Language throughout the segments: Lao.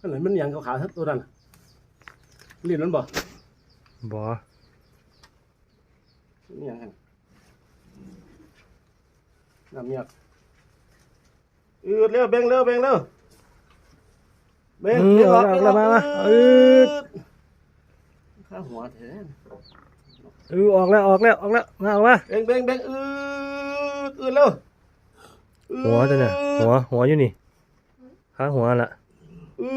ອັນນັ້ນມັນຫຍັງຂາວໆ ໂຕນັ້ນ ຫຼິ້ນມັນບໍ່? ບໍ່ ອີຫຍັງຫັ້ນ ນ້ຳຍາກ ອືດເລັວ ແບ່ງເລັວ ແບ່ງເລັວ ແບ່ງ ອືມ ແບ່ງອອກ ອອກແລ້ວ ແບ່ງອອກ ມາ ມາ ອືດ ອືດ ຄາຫົວແທ້ ອື ອອກແລ້ວ ອອກແລ້ວ ອອກແລ້ວ ມາ ອອກມາ ແບ່ງ ແບ່ງ ແບ່ງ ອືດ ອືດເລັວ ອືດ ຫົວຕົວນີ້ ຫົວ ຫົວຢູ່ນີ້ ຄາຫົວລະ ອື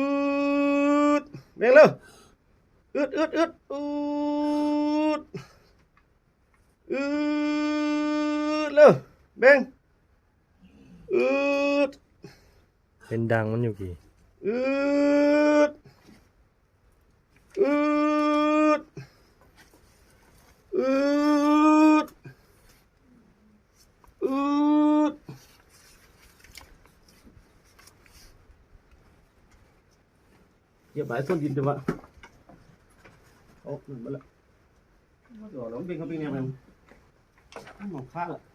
ດ ແບ່ງເລັວ ອືດ ອືດ ອືດ ອືດ ອືດເລັວ ແບ່ງ ອືດ ເຫັນດັງມັນຢູ່ກີ້ ອືດ ອືດ ອືດ ອືດ ຢຽບຫຼາຍໂຊນດິນແຕ່ວ່າ ອອກນັ້ນມາລະ ມັນຊິອອກແລ້ວ ມັນເປັນ ເຂົາເປັນແນວນັ້ນ ມັນມອງຄາລະ.